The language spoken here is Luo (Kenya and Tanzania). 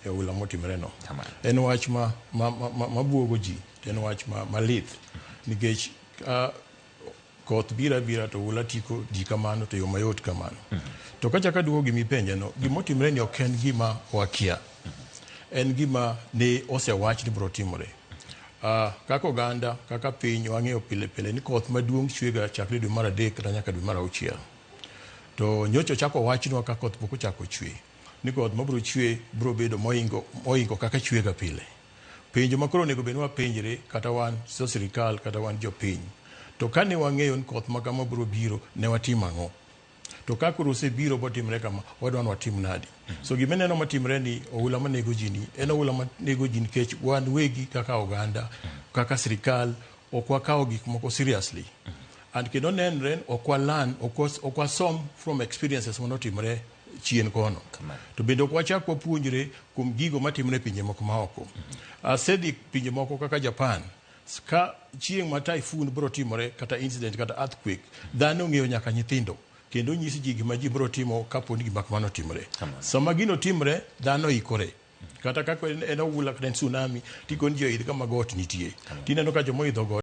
E oula motimreno. Kamano. En wach ma, ma, ma, ma, mabuogo ji, to en wach ma, malith nikech ka koth biro abira to oula tiko ji kamano to e yo mayot kamano. To kachako aduogo gima ipenjano, gima otimre ni ok en gima wakia. En gima ne osewach ni biro timore. Kaka oganda, kaka piny wang'eyo pile pile ni koth maduong' chwega chakre dwe mar adek kata nyaka dwe mar auchiel. To nyocha ochako wachnwa ka koth pok ochako chwe ni koth mabiro chwe biro bedo moingo, moingo kaka chwega pile. Penjo ma koro onego bed ni wapenjre kata wan jo sirikal kata wan jopiny. To kane wang'eyo ni koth ma kama biro biro, ne watimo ang'o? To ka koro osebiro botimre kama, wadwa ni watim nadi? So gima ineno matimre ni oula manego ji ni, en oula manego ji nikech wan wegi kaka oganda, kaka sirikal, ok wakawo gik moko seriously. And kendo nenre ok wa learn, ok wasom from experiences manotimre chien kono. To bende ok wachak wapuonjre kuom gigo matimre e pinje moko maoko. Asedhi pinje moko kaka Japan, ka chieng' ma typhoon biro timore kata incident kata earthquake, dhano ong'eyo nyaka nyithindo kendo nyis ji gima ji biro timo kapo ni gima kamano otimore. Sama gino timre, dhano ikore. Kata kaka en oula kata en tsunami, tikoni ji oidh kama got nitie. Tineno ka joma oidho got